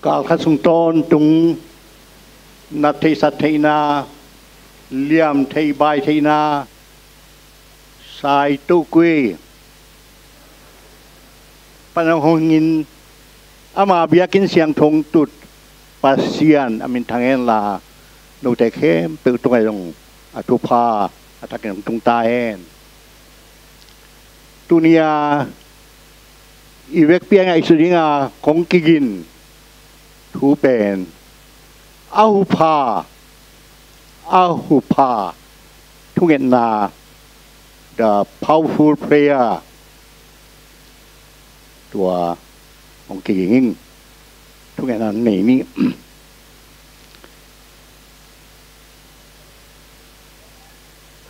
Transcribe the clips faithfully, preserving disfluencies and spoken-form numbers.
Kal khat sung tawntung nat theih sat theihna, liam theih bai theihna, Sai Toh Kwe pan hong hingin, ama biakinn siangtho hong tut Pasian a min thang hen la, note khempeuh tungah zong a thupha a thakin hong tung ta hen. Tuni-a i vekpi-a ngaihsut dinga kong kigin thu pen a hupha, a hupha thungetna, the powerful prayer, tua hong kiging ing. Thungetna nei ni.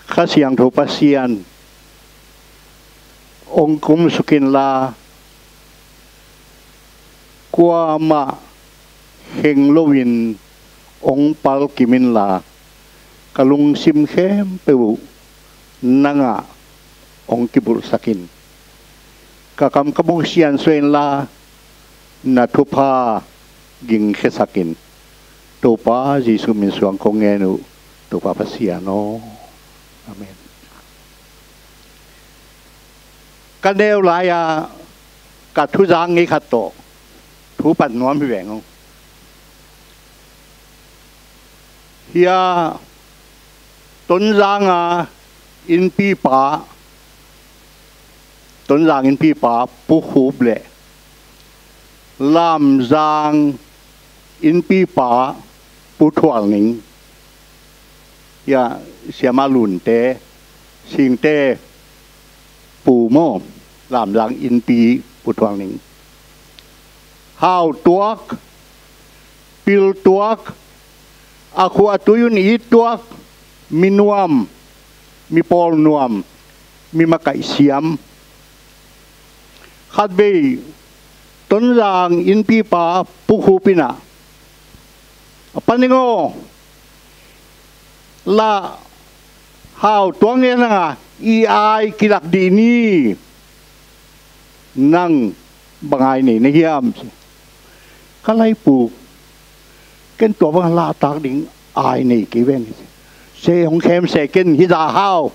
Kha Siangtho Pasian, hong kumsuk inla, kuamah kheng loin hong palkim inla, ka lungsim khempeuh nangah hong kibulhsak in. Ka kam ka buk siansuah inla, na thupha gingkhiasak in. Topa Jesuh min suang kong ngen uh, Topa Pasian aw. Amen. Ka neu lai-a ka thuzang ngei khat tawh thu pan nuam hi veng aw. Hia Tonzang a innpipa, Tonzang innpipa Pu Khup le Lamzang innpipa Pu Thual Ning. Hia Siama Lunte, Singte pu maw, Lamzang innpi Pu Thual Ning. Hau tuak, pil tuak, a khua a tui un it tuak, mi nuam, mi pawl nuam, mi makaih siam. Khatvei Tonzang innpipa Pu Khup in ah, "Pa Ning aw, lah hau tuak ngen hang a i ai kilak dih ni, nang bang ai nei na hiam?" ci. "Ka lai pu, ken tua bang lahtak ding ai nei kei veng. Se hong khem se ken, hih zah hau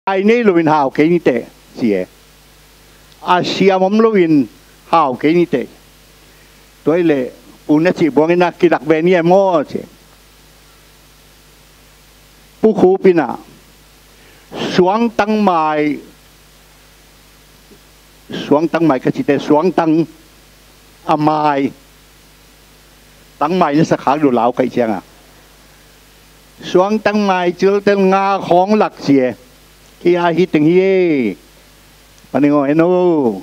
ai nei loin hau kei ni teh," ci e. "A siam om loin hau kei ni teh. Tua hi leh pu na cih buang in ah kilak ve ni e maw," ci. Pu Khup in ah suangtang mai, suangtang mai ka cite, suangtang a mai, tangmai na sa khak lo lau kaih ciangah, suangtang mai ciltel nga khawng lak ci e. "Kei a hi teng hi e, Pa Ning aw, en aw.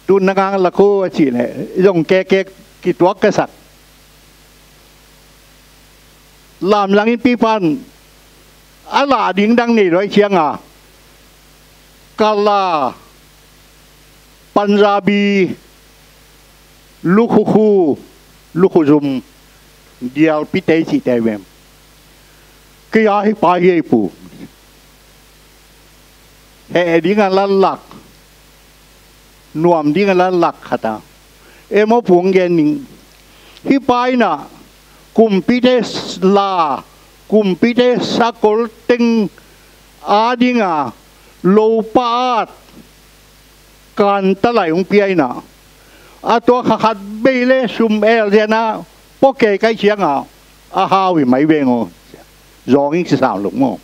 Tu na ngang lak aw," a cih leh zong kekek kituak ka sak. Lamzang innpipa in a lah ding dang nei lo ahih ciangah, ka la Punjabi lukhukhu, lukhuzum, dialpite i cihte vem. "Kei a hi pa hi ei pu. Heh ding a la lak, nuam ding a la lak khat a, e maw pu, hong gen ning. Hih pa in ah kumpite la, kumpite sakol teng a ding a lopa at kanta lai hong pia in ah, a tua kha khat bei le sum el zen a pua kei kaih ciangah a hau hi mai veng aw. Zawng ing ci sam lo maw.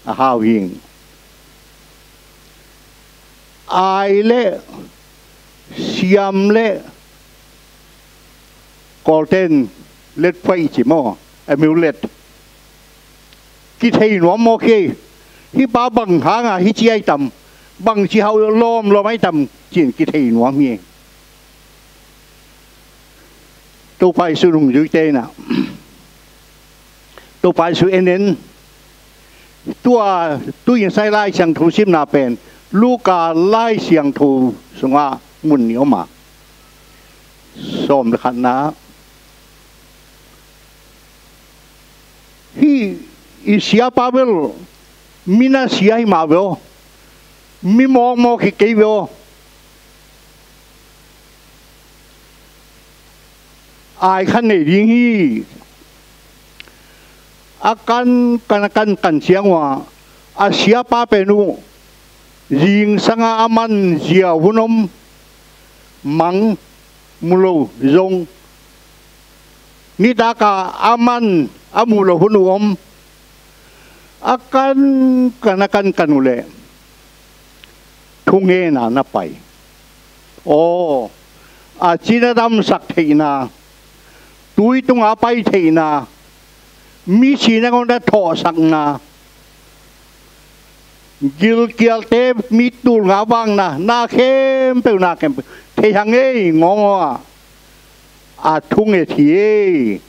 A hau hi ing. Ai le siam le Kawlten letphuaih ci maw, amulet. Kithei nuam mawk hi. Hih pa bang hanga hih ci ahi tam, bangci hauh lawmlawm ahi tam, ci-in kithei nuam hi." Topa Jesuh nungzuite in ah, Topa Jesuh en en. Tua tu-in sai Lai Siangtho simna pen Luka Lai Siangtho sungah mun nih om a, sawm le khatna, "Hih i siapa bel mi na sia hi mah ve aw, mi mawkmawk hi kei ve aw. ai khan nei ding hi. A kankan a kankan ciang uh ah, a siapa pen uh zingsang a a man ziau hun om, mang mu lo zong, nitak a a man a muh lo hun uh om. A kankan a kankan uh leh thungena na pai. Aw, a cina damsak theihna, tui tunga pai theihna, misi nangawn a thawhsakna, gilkialte mi tulnga vakna, na khempeuh, na khempeuh thei hang ei, ngawngawng ah a thunget hi ei.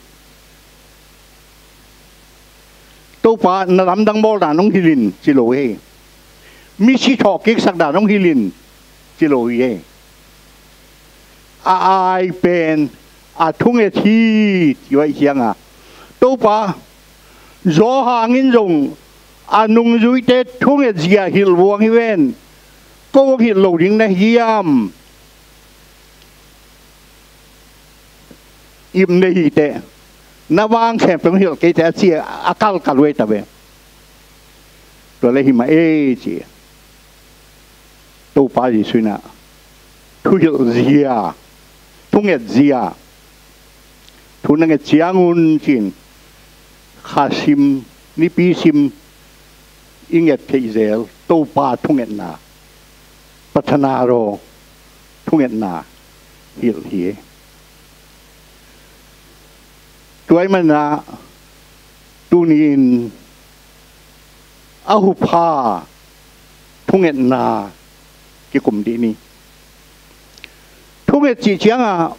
Topa, na lamdang bawl dan hong hilh in, ci lo hi. Misi thawhkiksak dan hong hilh in, ci lo hi. A ai pen a thunget hi, ci uh ahih cianga, Topa, Johan in zong a nungzuite thunget zia hilh vuang hi ven, ko hong hilh lo ding na hiam? Ip nei hi teh, na vang khempeuh hilh kei teh, a ci a, a kalkal uh ei ta ve. Tua leh hi mah ei ci. Topa Jesuh in ah, thuhilh zia, thunget zia, thu na nget ciangun ci-in, kha sim, nipi sim i nget theih zel Topa thungetna, Pathanaro thungetna hilh hi. Tua ahih manin ah tuni-in a hupha thungetna kikum dih ni. Thunget cih ciangah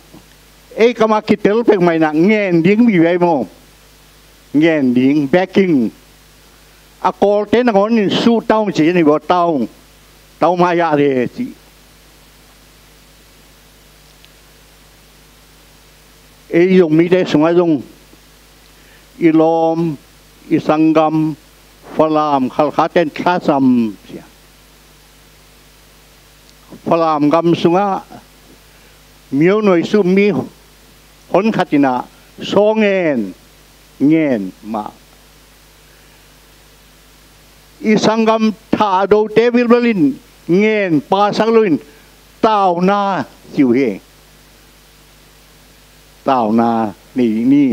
ei kamah kitel pek mah in ah ngen ding vive maw? Ngen ding, begging. A Kawlte nangawn in suh ta ung ci ni baw, ta ung. Ta ung mah yah le ci. Ei Zomite sungah zong i lawm, i sanggam, Falam Khalkha ten tlasam cia. Falam gam sungah myo nuai sum mi honkhat in ah saw ngen, ngen mah. I sanggam thahdote bilbel in ngen pasak loin tauna ci uh hi. Tauna nei ni.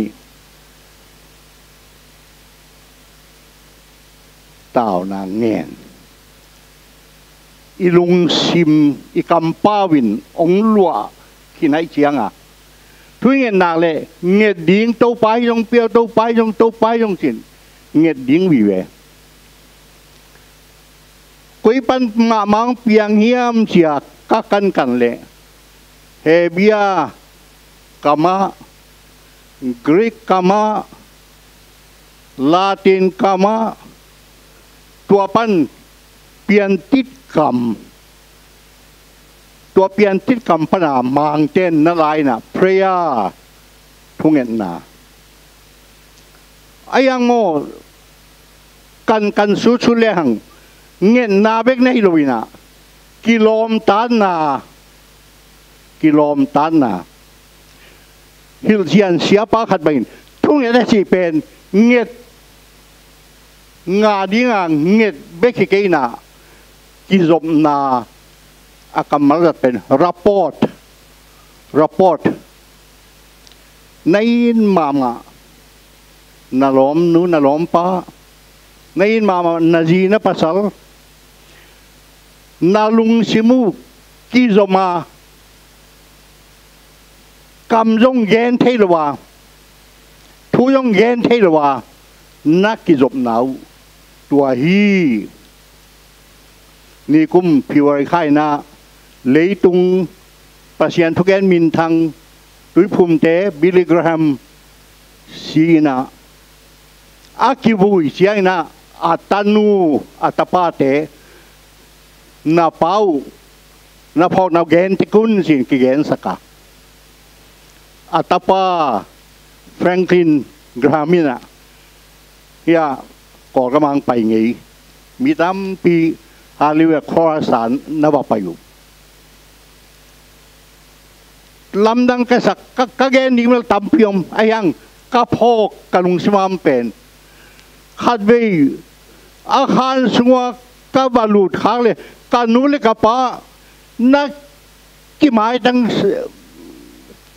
Tauna ngen. I lungsim, i kampau in hong luah khin ahih cianga, thu i ngetna leh nget ding, Topa hi zong piau, Topa hi zong, Topa hi zong ci-in nget ding vive. Koi pan mahmah hong piang hiam cia ka kankan leh, Hebia kamah, Greek kamah, Latin kamah, tua pan piantit kam, tua piantit kam pana Mangten na la in ah prayer, thungetna. A yang maw, kankan sutsut lehang ngetna bek na hi lo in ah, kilawmtatna, kilawmtatna. Hilhcian siapa khat bangin thunget a cih pen nget, ngah dinga nget bek hi kei in ah, kizopna a kammal zat pen rapport, rapport. Na it mahmah na lawmnu, na lawmpa, na it mahmah na zi, na pasal, na lungsim uh kizom a, kam zong gen thei lo a, thu zong gen thei lo a, na kizopna uh tua hi. Nikum February kha in ah leitung Pasian thugen minthang tuiphumte Billy Graham si in ah, a kivui ciangin ah a tanu, a tapate, na pa uh, na phawkna uh gen tek un ci-in kigensak a, a tapa Franklin Graham in ah, hia Kawlgam ah hong pai ngei, mi tampi Hollywood, Khorasan na va pai uh. lamdang ka sak, ka, ka gen ding bel tampi om, ahi hang ka phawk ka lungsim a om pen, khatvei a khan sungah ka va lut khak leh ka nu le ka pa na kimaitang s-,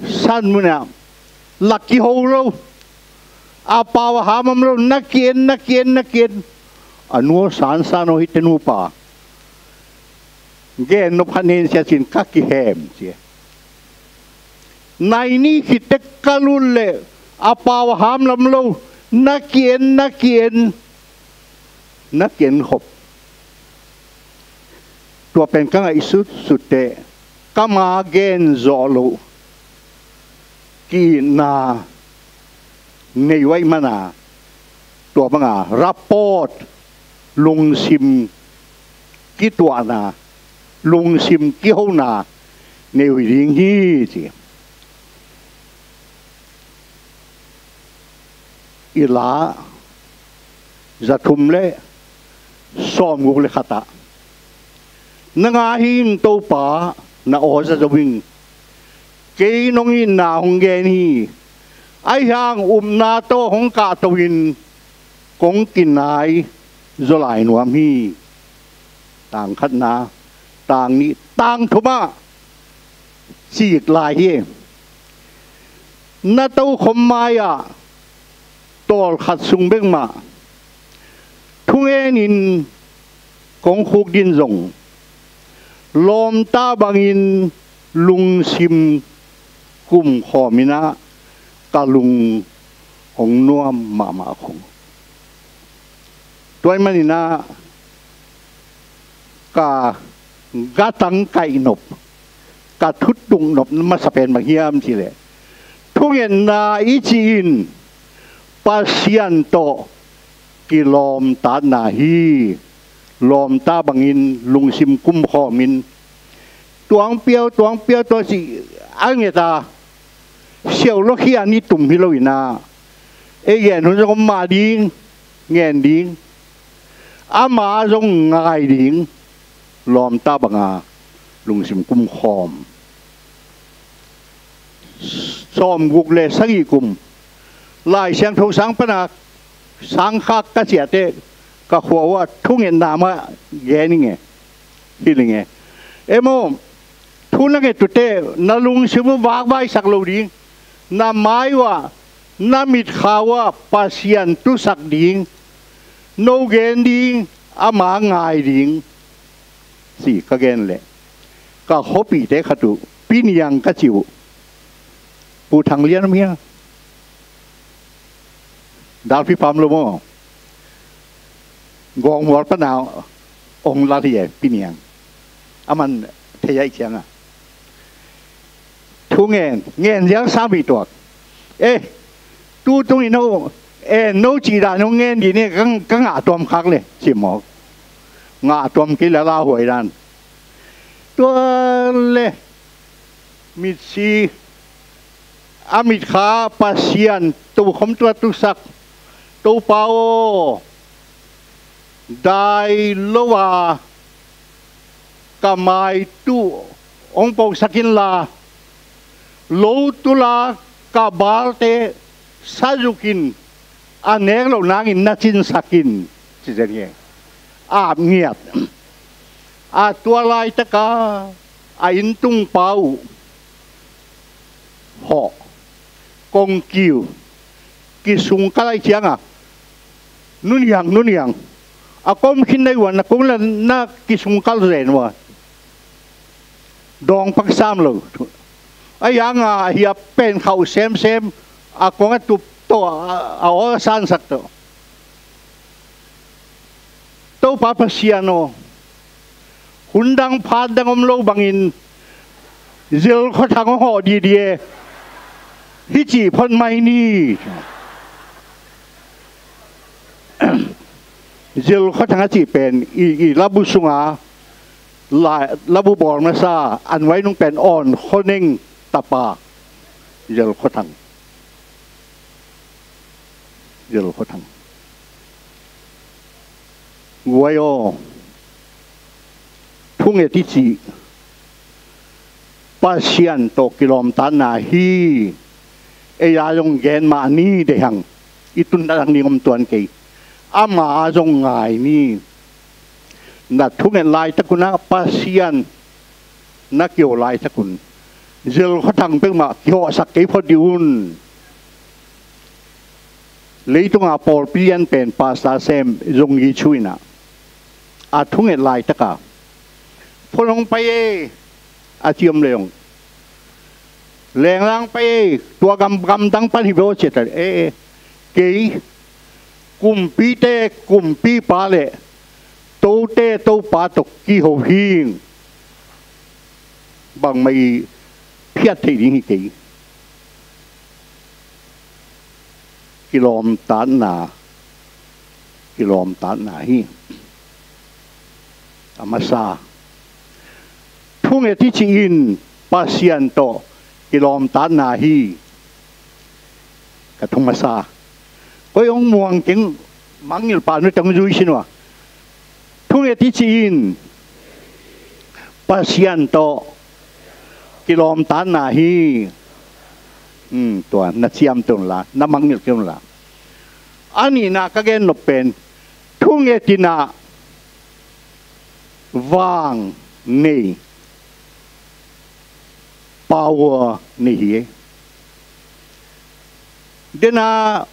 san munah la kiho lo, a pau a ham om lo, na ki-en, na ki-en, na ki-en. A nu aw, sansan aw, hihte nupa gen nop khat nei in sia, ci-in ka kihem ci. Nai ni khit teh ka lut leh a pau a ham lam lo, na ki-en, na ki-en, na ki-en khop. Tua pen ka ngaihsutsut teh, ka ma gen zawh loh ki-itna nei uh ahih mana, tua banga rapport, lungsim kituahna, lungsim kihona nei uh hi ding hi, ci. I La za thum le sawmguk le khat ah, na ngai hi ing Topa, na aw za zo ing. Kei nong itna hong gen hi. Ahi hang upna tawh hong kahto in kong kinai zaw lai nuam hi. Tang khatna, tang nih, tang thum ah cik lai hi. Na tokhom mai-ah tawlkhat sung bek mah thungen in kong khukdin zong, lawmta bangin lungsim kumkhawm in ah, ka lung hong nuam mahmah khong. Tua ahih manin ah ka gatang kaih nop, ka thuttung nop masa pen bang hiam cih leh, thungetna i cih in Pasian tawh kilawmtatna hi. Lawmta bangin lungsim kumkhawm in, tuang piau, tuang piau, tuang cih a nget a, siau lua khia ni tum hi lo in ah, ei gen hun zong om mah ding, ngen ding, ama zong ngai ding, lawmta banga lungsim kumkhawm. Sawmguk le sagih kum Lai Siangtho sang pana sang khak ka ciah teh, ka khua uah thungetna mah gen ing e, hilh ing e. Em aw, thu na nget uh teh na lungsim uh vakvaisak lo ding, na mai uah, na mitkha uah Pasian tusak ding, no gen ding, ama ngai ding, ci ka gen leh, ka khuapihte khat uh, Pi Niang ka cih uh, Pu Thang Lian om hia? Dalphi pam lo maw? Gawngmual pana ong lal hi e, Pi Niang. Aman thei ahih ciangah thu ngen, ngen ziang sam hi tuak. Eh, tu tung in ho, eh, no cih dan hong ngen dih ni, ka, ka ngah tuam khak le, ci mawk. Ngah tuam kei le lauhuai dan. Tua le mitsi, a mitkha Pasian tokhom tua tusak, Topa aw, dai lo a ka mai tuh hong posak inla, lo tul a ka balte sa zuk in, a nek loh nangin na cinsak in, ci zen hi. Ap ngiat. A tua laitaka a inntung pa uh hawh, kong kiu, kisungkal ahih ciangah, Nu Niang, Nu Niang, a kom khin na hi uh a, na kong le na kisungkal zen uh a, dawng pak sam lo. Ahi hanga a hiap pen khauh semsem, a kong a tup tawh a, a awl a sansak tawh. Topa Pasian aw, hun dang phat dang om lo bangin Zil Khua Thang hong hawh didi e, hih cih phot mai ni. Zil Khua Thang a cih pen i, i labu sunga la, labu bawl masa, an vai nung pen Awn Khua Neng tapa, Zil Khua Thang. Zil Khua Thang. Guai aw, thunget i cih, Pasian tawh kilawmtatna hi. Ei a zong gen mah ni deih hang, i tun a dang ding om tuan kei. Ama a zong ngai ni. Na thunget laitak un ah Pasian na kiho laitak un, zel khuathang peuhmah kihawhsak kei phot dih un. Leitunga pawlpi lian pen pastor sem zong i chu in ah, a thunget laitaka, phone hong pai e, a ci om leh hong, lenglang pai e, tua gam, gamdang pan hi ve aw, ci ta leh, e, e, kei kumpite kumpipa le tote Topa tawh kiho hing, bangmah i phiat theih ding hi kei. Kilawmtatna, kilawmtatna hi. A masa, thunget i cih in Pasian tawh kilawmtatna hi. Ka thu masa, koi hong muang keng, mangngilh pah nute hong zui sin uh a. Thunget i cih in Pasian tawh kilawmtatna hi. Hmm, tua na ciamteh unla, na mangngilh kei unla. A nihna ka gen nop pen, thunget in ah vang nei, power nei hi. Dena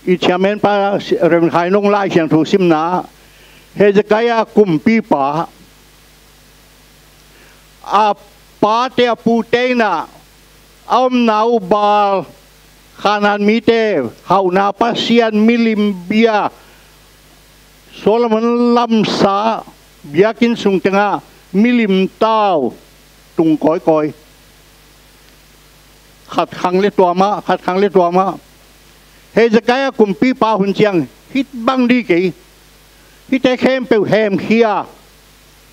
i chairman pa Reverend Khai Nong Lai Siangtho simna, Hezekiah kumpipa, a pate a pute in ah a omna uh Baal, Kanaan mite hauhna pasian milim bia, Solomon lamsa biakinn sung tengah milim tau tung kawikawi. Khat khang le tua mah, khat khang le tua mah. Hezekiah kumpipa hun ciang hih bang dih kei. Hihte khempeuh hemkhia,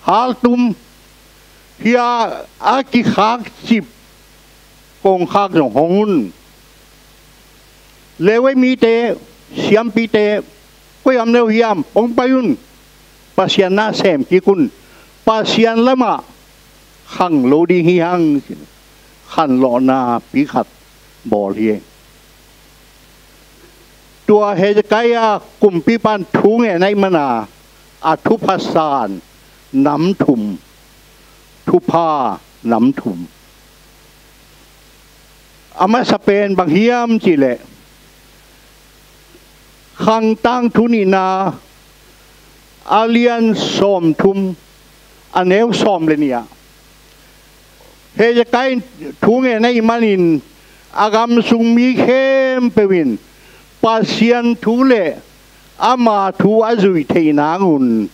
haltum, hia a kikhak cip kongkhak zong hong un. Levi mite, siampite, koi-ah om le uh hiam, hong pai un. Pasian na sem kik un. Pasian lamah khang lo ding hi hang, khanlawhna pi khat bawl hi. Tua Hezekiah kumpipa in thu ngen ahih mana, a thupha san nam thum, thupha nam thum. A masa pen bang hiam cih leh, Khang Tangthu nihna a lian sawmthum, a neu sawm le nih ah, Hezekiah in thu ngen ahih manin a gam sung mi khempeuh in Pasian thu le ama thu a zuih theih nangun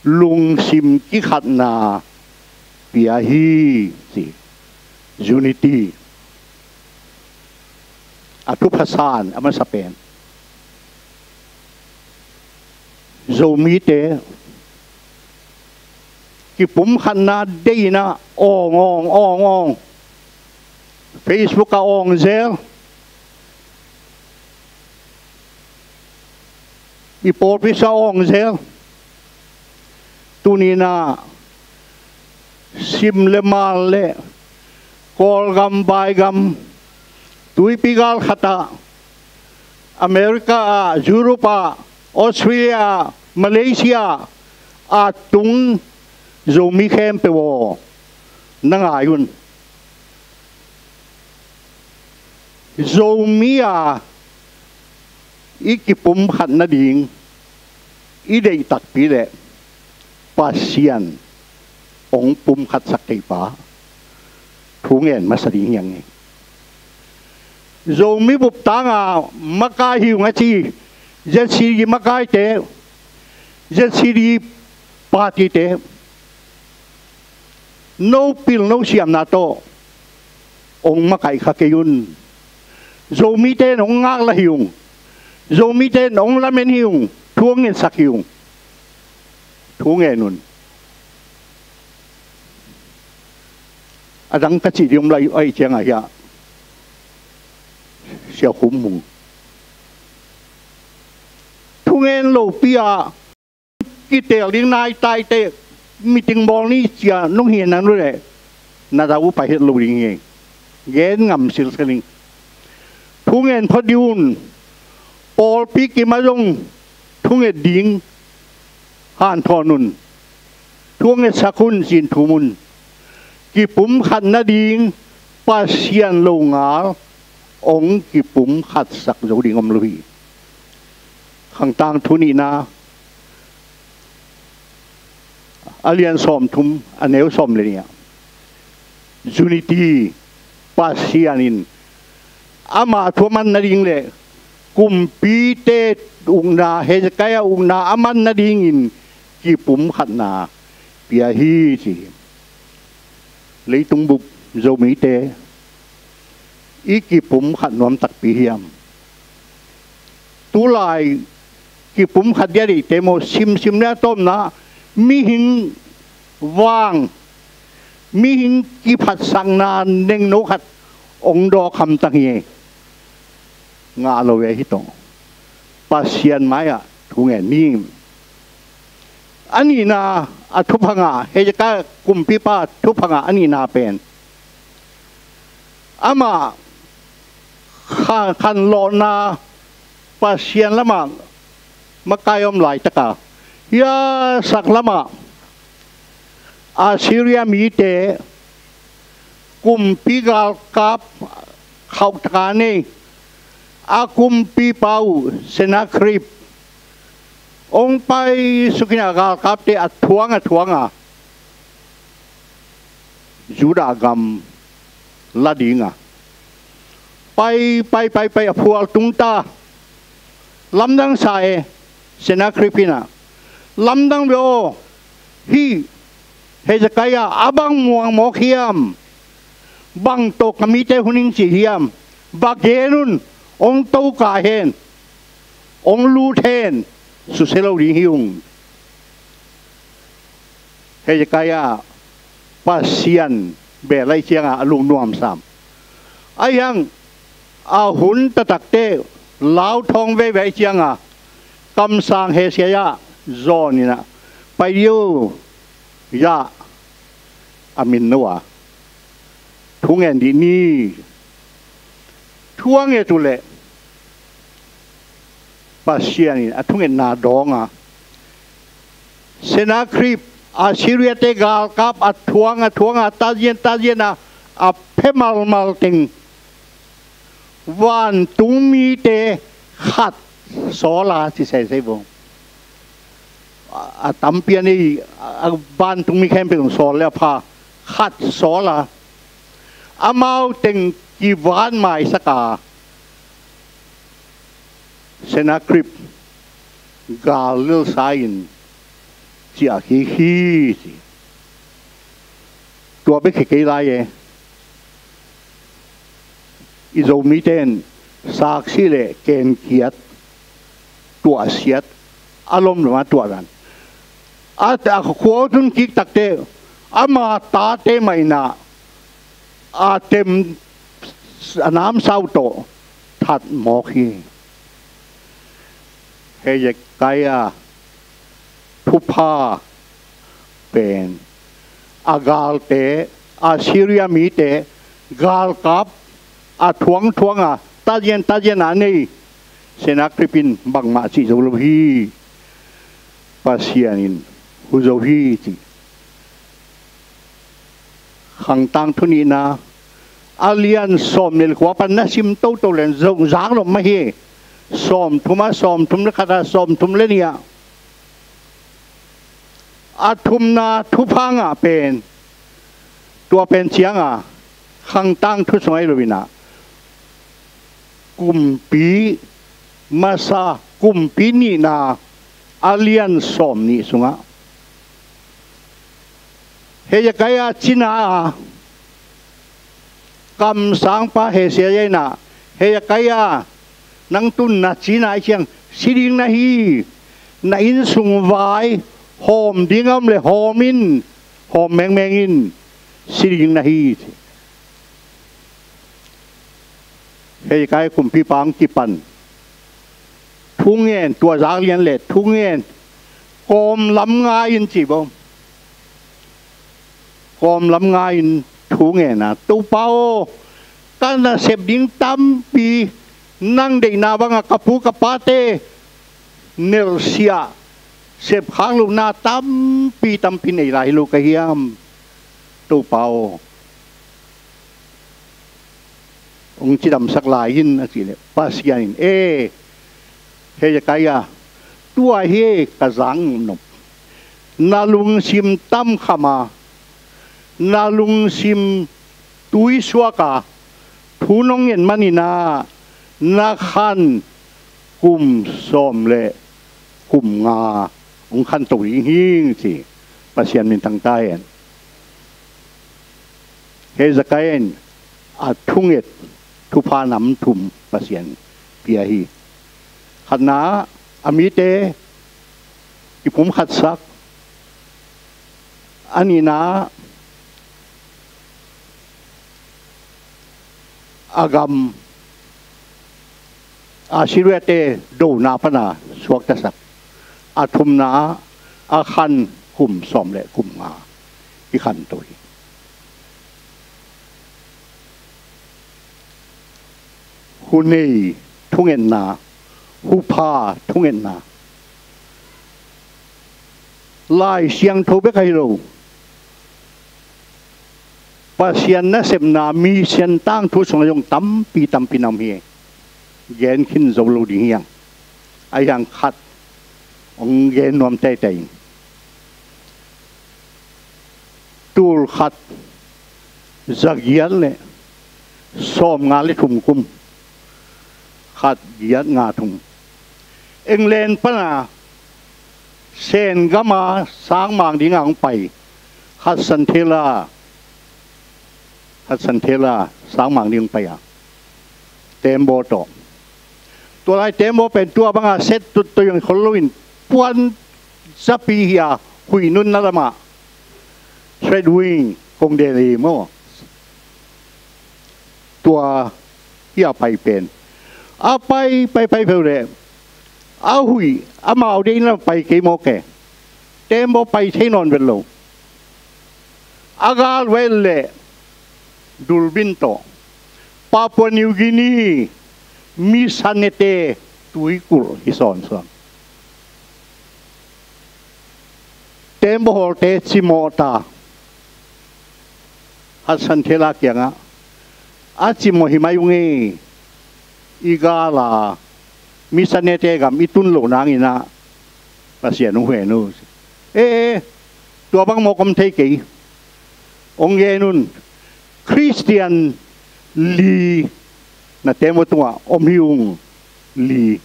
lungsim kikhatna pia hi, ci. Unity. A thupha san a masa pen, Zomite kipumkhatna deihna awng awng awng awng, Facebook ah awng zel, i pawlpi sung ah awng zel. Tuni-in ah sim le mal le Kawlgam, vaigam, tuipi gal khatah, America ah, Europe ah, Australia ah, Malaysia ah, a tung Zomi khempeuh aw, na ngai un. Zomi a i kipumkhat nading i deih takpi leh Pasian hong pumkhatsak theipa thu ngen masa ding hi hang hi. Zomi bup tanga makai hi ung a ci Z C D makaite, Z C D partyte, no pil no siamna tawh hong makaih kha kei un. Zomite in hong ngaklah hi ung. Zomite in hong lamen hi ung. Thu hong ngetsak hi ung. Thu ngen un. A dang ka cih ding om lai, ahih ciangah hiah Sia Khum Mung, thu ngen lopi-a kiteel ding nai taiteh, meeting bawl ni cia nong hi nan uh leh, na zak uh pai het lo ding hi. Gen ngam silsel ing. Thungen phot dih un. Pawlpi kim ah zong thunget ding hanthawn un. Thungetsak un, ci-in thum un. Kipumkhat nading Pasian longal hong kipumkhatsak zo ding om lo hi. Khang Tangthu nihna, a lian sawmthum, a neu sawm le nih ah, unity, Pasian in ama thu a man nading le kumpite ukna, Hezekiah ukna a man nadingin kipumkhatna pia hi, ci hi. Leitung bup Zomite i kipumkhat nuam takpi hiam? Tulai kipumkhat dia deihte maw, simsim le a tawpna mihing vang, mihing kiphatsakna nengno khat hong dawk hamtang hi. Ngah lo ve hi tawh. Pasian mai-ah thungen ni. A nihna, a thupha ngah, Hezekiah kumpipa thupha ngah a nihna pen, amah kha-, khanlawhna Pasian lamah makai om laitaka, hia sak lamah Assyria mite kumpi galkap khauhtaka nei, a kumpipa uh Sennacherib hong paisuk in a galkapte a thuang a thuang a, Judah gam la ding a, pai, pai, pai, pai, a phual tung ta. Lamdang sa e, Sennacherib in ah. Lamdang ve aw, hih Hezekiah a bang muang mawk hiam? Bang tawh ka mite hun hing ci hiam? Ba gen un, hong to kah hen, hong lut hen, susia lo ding hi ung. Hezekiah Pasian bel ahih ciangin a lungnuam sam. Ahi hang a hun taktakte lauthawng veivei ahih ciangin kamsang Hezekiah zawn in ah, pai dih un, ya, a min no a thungen dih ni. Thunget uh leh Pasian in a thungetna dawng a, Sennacherib, Assyria-te galkap a thuang a thuang a, tazian tazian a, a phe malmal teng vantung mite khat sawl a, ci sese bo. A, a tampi a nei, a, a vantung mi khempeuh sawl le a pha, khat sawl a, amau teng kivat maisak a, Sennacherib gal lelsa in ciah kik hi, ci. Tua bek hi kei lai e. I Zomite in saksi le kenkhiat, tuahsiat, a lomlom a tuahdan. A, a khua tun kik takte, ama tate mah in ah, a tem, a namsau tawh that mawk hi. Hezekiah thupha pen, a galte, Assyria mite galkap a thuangthuang a, tazian tazian a nei Sennacherib in bangmah cih zo lo hi. Pasian in hu zo hi, ci. Khang Tangthu nihna, a lian sawm le kua pan na sim toto leng zong zak lom mah hi. Sawmthum ah, sawmthum le khat ah, sawmthum le nih ah, a thumna thupha ngah pen, tua pen ciangin Khang Tangthu sung ahi lo in ah, kumpi masa, kumpi nihna a lian sawm nih sungah Hezekiah cina a, kamsangpa Hezekiah in ah, Hezekiah, nang tun na cina ahih ciang si ding na hi. Na innsung vai hawm ding a om le hawm in, hawm mengmeng in, si ding na hi, ci. Hezekiah kumpipa hong kipan. Thungen, tua zak lian le thungen. Kawm lam ngai in, ci bo. Kawm lam ngai in, Thu ngen a, Topa aw, ka nasep ding tampi, nang deihna banga ka pu ka pate nelhsiah sepkhak lohna tampi tampi nei lai hi lo ka hiam, Topa aw? Hong cidamsak lai in, a cih leh Pasian in, e, Hezekiah, tua hi ka zak nopnop. Na lungsim tamkham a, na lungsim tuisuak a, thu nong nget manin ah, na khan kum sawm le kum nga hong khanto ding hi, ci. Pasian minthang ta hen. Hezekiah in a thunget thupha nam thum Pasian pia hi. Khatna, a mite kipumkhatsak. A nihna, a gam Assyria-te dona pana suaktasak. A thumna, a khan kum sawm le kum nga kikhanto hi. Hunei thungetna, hupha thungetna. Lai Siangtho bek ahi lo, Pasian nasepna, Misiangtho tangthu sungah zong tampi tampi na om hi. Gen khin zo lo ding hi hang. Ahi hang khat hong gen nuam teitei ing. Tul khat za giat le sawm nga le thum kum, khat giat nga thum, England pana Sen gama sangmang dinga hong pai, Hudson Taylor, Hudson Taylor sangmang ding hong pai a, tembaw tawh. Tua lai tembaw pen tua banga set tuttui hong khol loin puan zapi hi a, huih nunna lamah, trade wind kong del hi maw. Tua hi a pai pen. A pai, pai, pai pheuh leh a huih amau deihna pai kei mawk e. Tembaw pai thei nawn vet lo. A gal vel leh dulbin tawh Papua New Guinea misanete tuikulh hi sawnsawn. Tembaw hawlte cimawh ta. Hudson Taylor kiangah, a cimawh hi mai ung ei, i gala misanete gam i tun loh nangin ah Pasian hong hen uh. E, e, tua bang mawk om thei kei. Hong gen un, Khristian li na tembaw tungah om hi ung, li.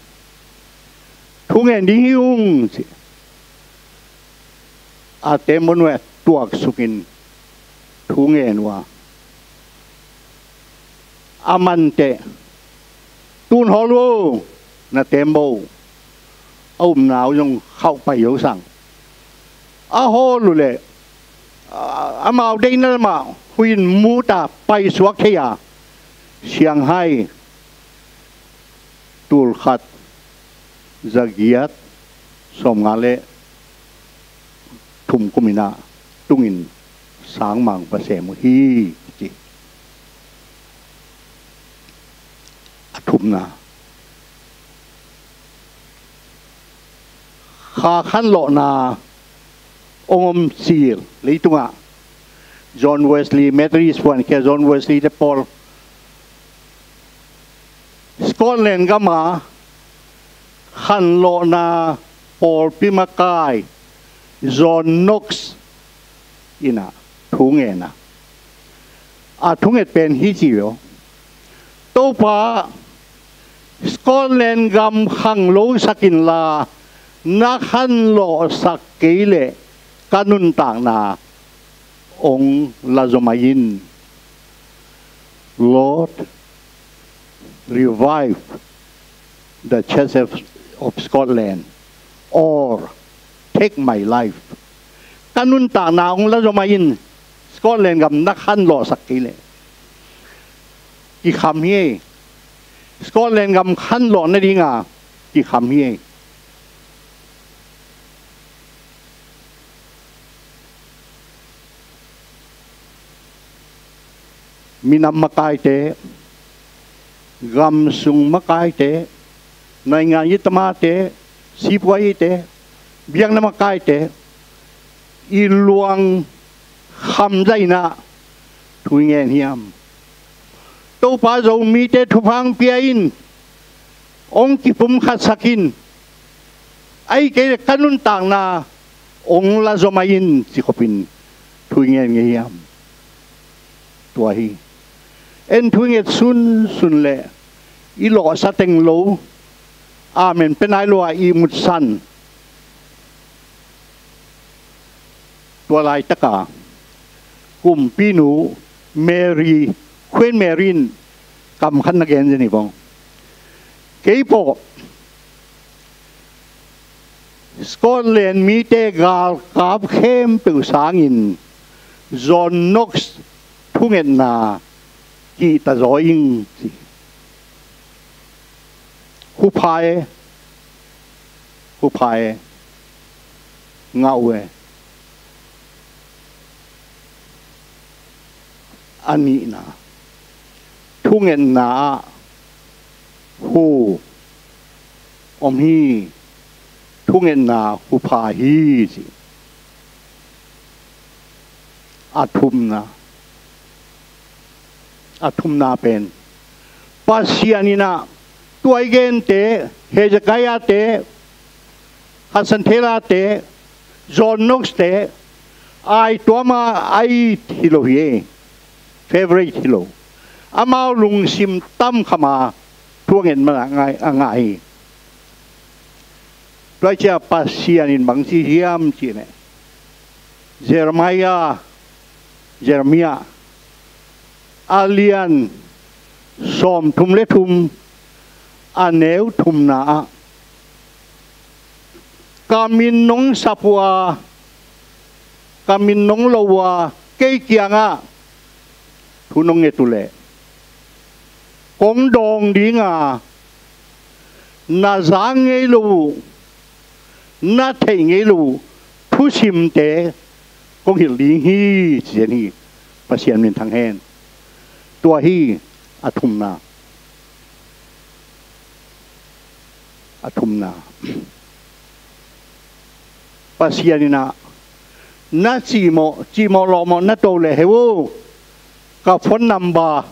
Thu ngen ding hi ung, ci. A tembaw nuai tuaksukin thu ngen uh a, a manteh, tun hawl uh, na tembaw uh. A upna uh zong khauh pai zo sang. A hawl uh leh, a, amau deihna lamah huih in mut a paisuak thei a, Shanghai tul khat za giat sawm nga le thum kum in ah tungin sangmang pa sem uh hi, ci. A thumna, kha khanlawhna hong om cil leitungah, John Wesley, Methodist puankhia John Wesley te pawl, Scotland gama khanlawhna pawlpi makai John Knox in ah thu ngen a, a thunget pen hi ci uh. Topa, Scotland gam khanglosak inla, na khanlawhsak kei leh ka nuntakna hong la zaw mai in. Lord, revive the Church of, of Scotland, or take my life. Ka nuntakna hong la zaw mai in, Scotland gam na khanlawhsak kei leh. Kikham hi ei. Scotland gam khanlawh nadinga kikham hi ei. minam makaite, gamsung makaite, naingan i tamate, sipuaite, biakna makaite, i luang khamzaina thu i ngen hiam? Topa Zomite thupha pia in, hong kipumkhatsak in, ahih kei leh ka nuntakna hong la zomah in, ci khopin thu i ngen ngei hiam? Tua hi. En thu i nget sunsun leh i lawhsa teng lo, amen pia nai lo a ihmut san. Tua laitaka kumpinu Mary, Queen Mary in kam khat na gen zen hi vong. Kei pawh Scotland mite galkap khempeuh sangin John Knox thungetna kihta zaw ing, ci. Hupha e, hupha e, ngah uh e. A nihna, thungetna ah hu om hi, thungetna hupha hi, ci. A thumna, a thumna pen Pasian in ah tua i gente, Hezekiah-te, Hudson Taylor-te, John Knox-te, aituama a it hi lo hi, favorite hi lo. Amau lungsim tamkham a thu a nget man a ngah, a ngah hi. Tua ciang Pasian in bang ci hiam cih leh, Jeremiah, Jeremiah, a lian sawmthum le thum, a neu thumna ah, ka min nong sap uh a, ka min nong lo uh a, kei kiangah thu nong nget uh leh kong dawng ding a, na za ngei lo uh, na theih ngei lo uh thusimte kong hilh ding hi, ci zen hi. Pasian minthang hen. Tua hi a thumna. A thumna, Pasian in ah na cihmawh, cihmawh lawhmawh na to leh, he uh, ka phone number,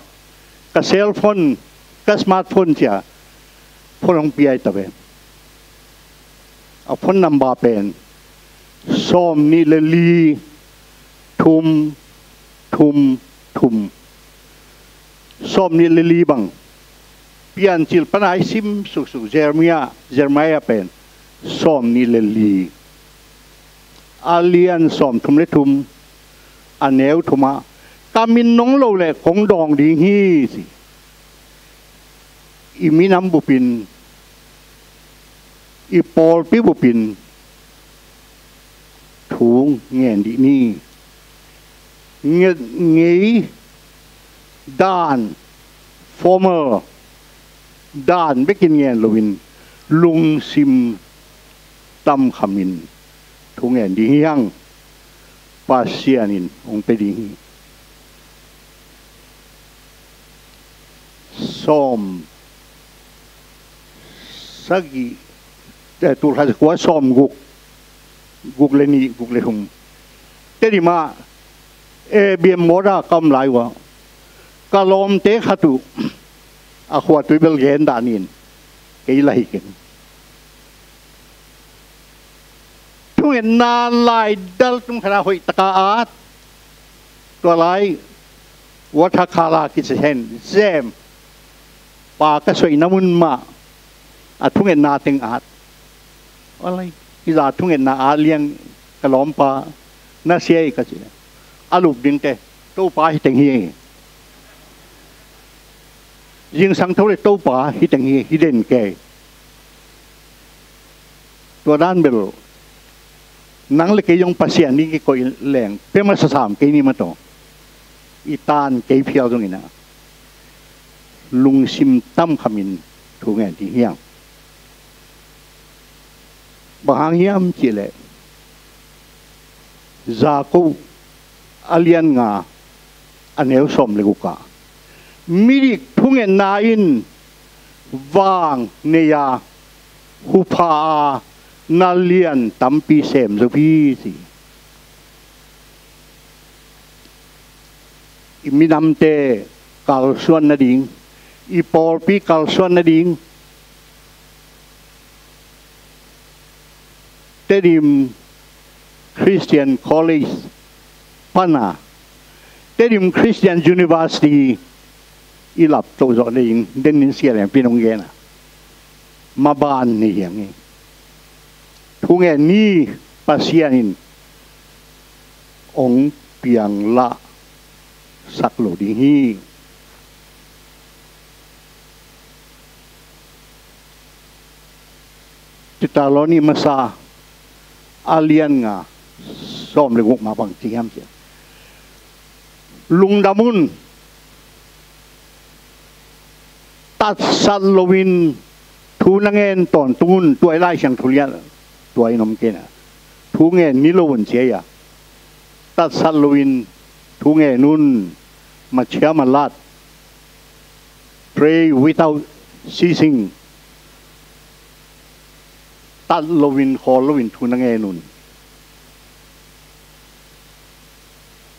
ka cell phone, ka smartphone ci a phone hong pia hi ta ve. A phone number pen sawmnih le li, thum, thum, thum. Sawmnih le li bang. Piancil pan a i sim suksuk Jeremiah, Jeremiah pen sawmnih le li, a lian sawmthum le thum, a neu thum ah, ka min nong lo leh kong dawng ding hi, ci. I minam bupin, i pawlpi bupin thu ngen dih ni. Nget ngei dan, formal dan bekin ngen loin, lungsim tamkhamin thu ngen ding hi hang. Pasian in hong pia ding hi. Sawm sagih, eh, tulkhat zakua sawmguk, guk le nih, guk le thum. Tedim ah, eh, A B M Mawt ah ka om lai uh ah, ka lawmte khat uh, a khua tui bel gen dah nin, kei la hi keng. Thungetna laidal tung khat a hoih taka at, tua lai water color kici hen, zem, pa ka soihna mun mah a thungetna teng at. Alai, hi za thungetna at liang ka lawmpa, na sia hi ka ci. A lup dingte, Topa hi teng hi. Zingsang tho le Topa hi teng hi, hi den kei. Tua dan bel nang le kei zong Pasian ding kikoih leng pia masa sam kei ni maw taw. I tan kei phial zongin ah, lungsim tamkhamin thu ngen ding hi hang. Bang hang hiam cih leh, Jakob a lian nga, a neu sawm le guk ah, Midik thungetna in vang nei a, hupha a, na lian tampi sem zo hi ci. I minamte kalsuan nading, i pawlpi kalsuan nading, Tedim Christian College pana, Tedim Christian University i lap to zawh nading, denin sia leng pinung gena. Maban ni hiang hi. Thungen ni Pasian in ong piang lah sak lo ding hi. Thesalonika masa a lian nga sawm le guk ma bang ci hiam cih leh, lungdam un, tatsat loin thu na ngen tawntung un, tua i Lai Siangtho lian tua in om kei na. Thu ngen ni lo un ci a, tatsat loin thu ngen un, machiam a lat, pray without ceasing. Tat loin, khawl loin thu na ngen un.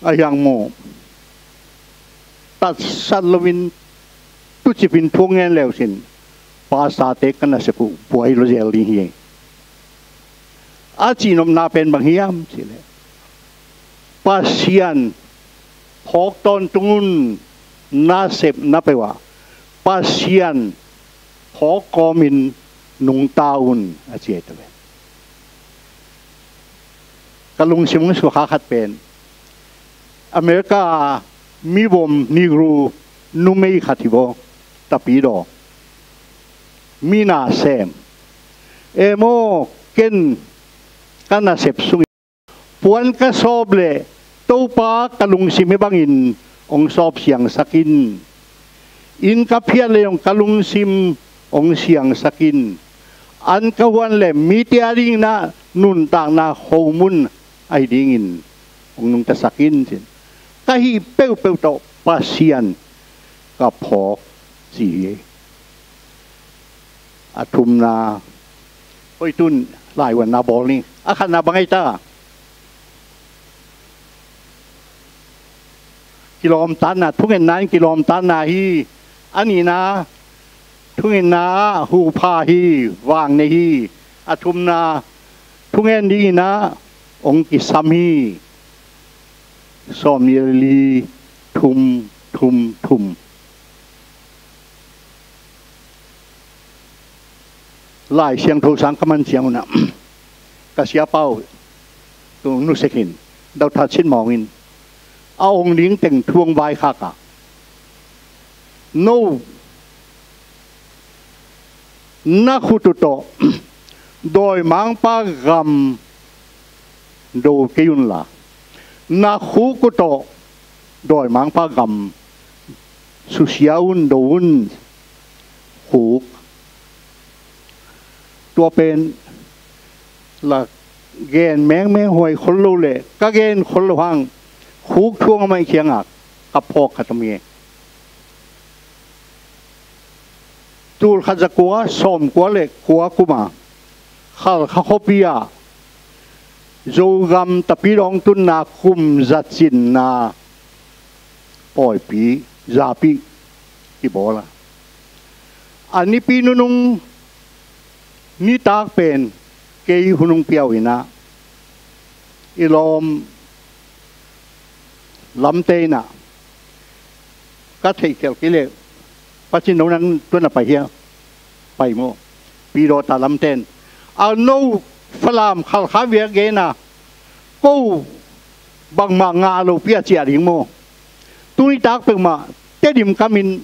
A hiang maw, tatsat loin tucipin thu ngen leusin, pastorte ka nasep uh buai lo zel ding hi. A cihnopna pen bang hiam cih leh, Pasian phawk tawntung un, nasepna peuh ah Pasian phawk kawmin nungta un, a ci hi ta ve. Ka lungsim hong sukha khat pen America a mivom Negro numei khat hi vaw, tapidaw, mi nasem. E maw, ken ka nasep sungin puan ka sawp leh Topa ka lungsim hih bangin hong sawp siangsak in. Inn ka phiat leh zong ka lungsim hong siangsak in. An ka huan leh mite a dingin ah nuntakna homun ahi dingin hong nungtasak in, ci-in. Ka hih peuhpeuh tawh Pasian ka phawk, ci hi. A thumna, hoih tun laivuanna bawl ni. A khatna bang ahi ta? Kilawmtatna, thungetna in kilawmtatna hi. A nihna, thungetna ah hupha hi, vang nei hi. A thumna, thungen dingin ah hong kisam hi. Sawmnih le li, thum, thum, thum. Lai Siangtho sang ka man ciang un ah, ka siapa uh tung nusek in, Doctor Chin Maung in, a ong ding teng thu ong vaikhak a, no, na khut uh tawh dawimangpa gam do kei unla, na khuk uh tawh dawimangpa gam susia un, do un, khuk. Tua pen la gen mengmeng huai khol lo leh ka gen khol lo hang, khuk thu ong a mai khiang a ka phawk khat om hi. Tul khat za kua sawm kua le kua kum a Khalkha khuapi ah Zogam tapidaw tunna kum za cinna pawipi zapi kibawl a, a nipi nunung nitak pen kei hun ong pia uh in ah, i lawm lamte in ah, ka theihkhial kei leh, Pacin no nang tuan a pai hia? Pai maw? Pidawta lamte in, a no Falam Khalkha viak gen a, ko bangmah ngah lo pia ciah ding maw? Tuni tak peuhmah Tedim kamin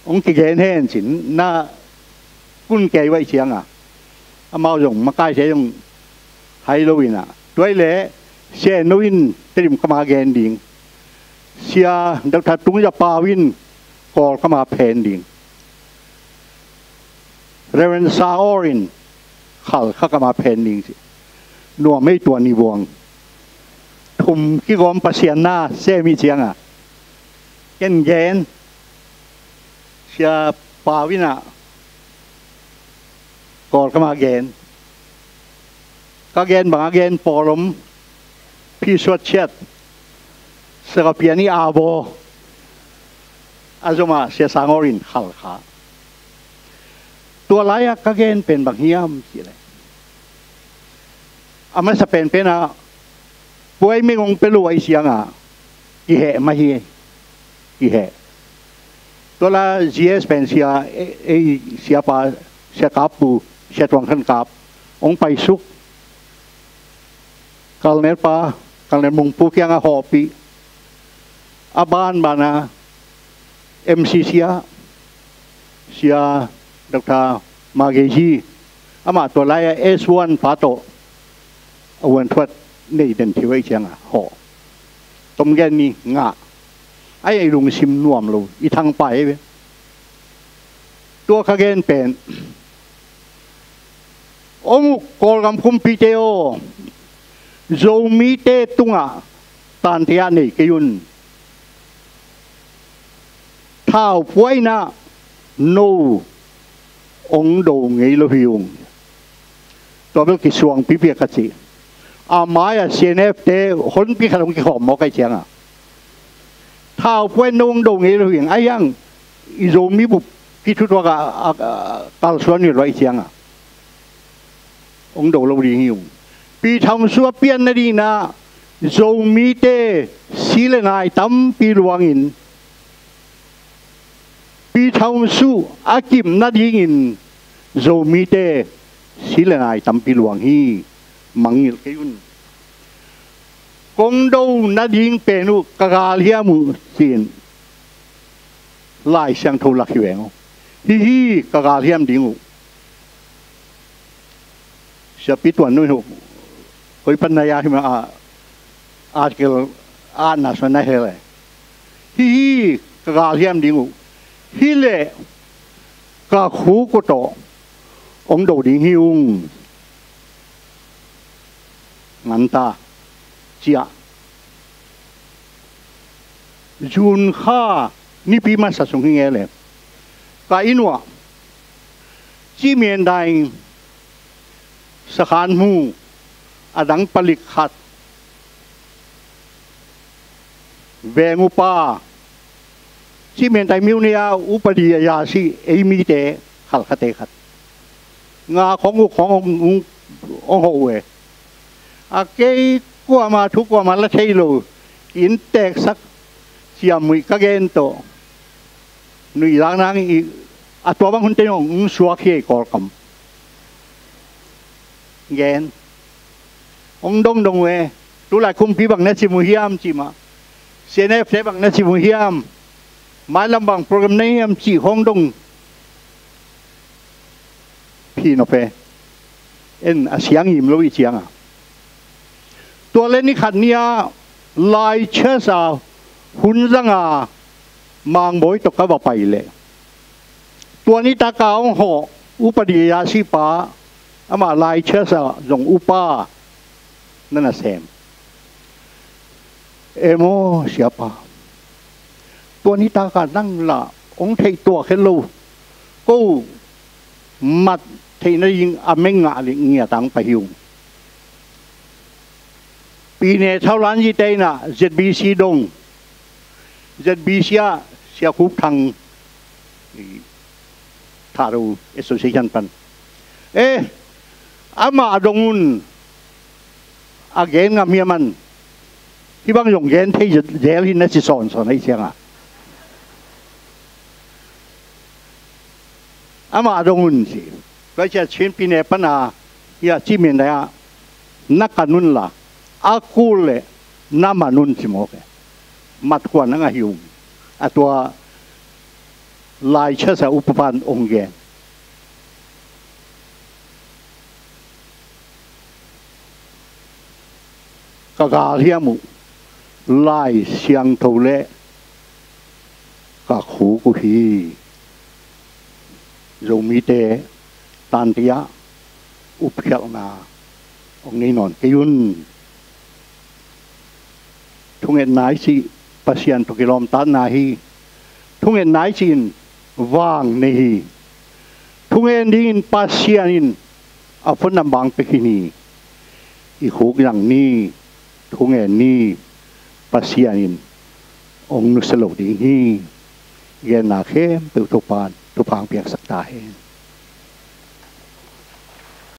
hong kigen hen, ci-in na kun kei uh ahih ciang a, amau zong makaite zong hai lo in ah, tua hi leh Sia No in Tedim kam a gen ding, Sia Doctor Tung Za Pau in Kawlkam a phen ding, Reverend Sa Aw in Khalkha kam a phen ding, ci. Nuam ei, tua ni buang. Thum kigawm Pasian na sem ahih ciang a, Ken gen, Sia Pau in ah Kawlkam ah gen. Ka gen bang a gen pawl om, Pi Suat Chiat, Sia Ka Pian i abaw a zom ah Sia Sang Aw in khal kha. Tua lai-ah ka gen pen bang hiam cih leh, a masa penpen ah Puai Meng hong pia lo ahih ciangah kiheh mah hi, kiheh. Tua lai-ah G S pen Sia, ei, ei, Siapa, Sia Kap Pu, Sia Tuang Khan Kap hong paisuk. Colonel pa, Colonel Mung Pu kiangah hawhpih. A banban ah M C C ah Sia Doctor Ma Gei Ji, amah tua lai-ah S one pa tawh a uan thuat nei den thei uh ahih ciangah hawh. Tom gen ni ngah. Ai, i lungsim nuam lo, i thangpai ei ve. Tua ka gen pen, hong uk Kawlgam kumpite aw, Zomite tungah tantia nei kei un. Thau puaina no hong do ngei lo hi ung. Tua bel kisuang pipi a ka ci. A mai-ah C N F te honpi khat hong kikhawm mawk ahih ciangah, thau puaina no hong do ngei lo hi ung. Ahi hang i Zomi bup kithutuak a, a, a, kalsuan uh lo ahih ciangah hong do lo ding hi ung. Pi Thaung Su a pian nadingin ah Zomite si le nai tampi luangin, Pi Thaung Su a kip nadingin Zomite si le nai tampi luang hi. Mangngilh kei un. Kong do nading pen uh ka galhiam uh, ci-in Lai Siangtho lak hi veng aw. Hi hi, ka galhiam ding uh. Siapi Tuan Nuih uh, koi pan na ya hi ma a, article a na suan na he le. Hi hi, ka galhiam ding uh. Hi leh ka khuk uh tawh hong do ding hi ung. Nganta ciah. June kha nipi masa sung hi nge le, ka inn uah Cimian Daing sakhan hmu a dang palik khat, veng upa, Cimian Daing Myone a upadi a yasi ei mite khalkhate khat, nga khong uk khong hong, hong, hong hoh uh e. A kei kuama thu kuama la thei lo, ki-innteksak ciamnuih ka gen tawh nuihzak nang i, a tua bang hunte hong suak hi ei Kawlkam. Gen hong dongdong uh e. Tulai kumpi bang na cim uh hiam cih mah, C N F te bang na cim uh hiam, mailam bang program na hiam cih hong dong phi nop e. En a siang im lo i cianga. Tua le ni khat ni-a Lai Church a hun zanga Mangbawi tawh ka va pai leh, tua nitaka hong hawh upadi a sipa, amah Lai Church a zong upa na na sem. Em aw siapa, tua nitaka nang lah hong theih tuak het lo. Ko mat theih nading a meng ngah leh ngiat ang pai hi ung. Pi Ne Thau Lan Zi te in ah Z B C dong, Z B C ah Sia Khup Thang, Thado Association pan, eh, amah dong un, a gen ngam hiam an, hih bang zong gen thei zel hi na ci sawnsawn ahih cianga, amah dong un ci. Tua ciah Chin Pi Ne pana hiah Cimian Daing ah na kan un la, a kul leh na man un ci mawk e. Mat kua na ngah hi ung. A tua Lai Church a upa pan hong gen. Ka galhiam uh Lai Siangtho leh ka khuk uh hi. Zomite tantia upkhialhna hong nei nawn kei un. Thungetna i cih Pasian tawh kilawmtatna hi. thungen nai ci-in vang nei hi. Thungen dingin Pasian in a phone number pia khin hi. I khuk zang ni, thungen ni, Pasian in hong nusia lo ding hi. Genna khempeuh Topa'n thupha piaksak ta hen.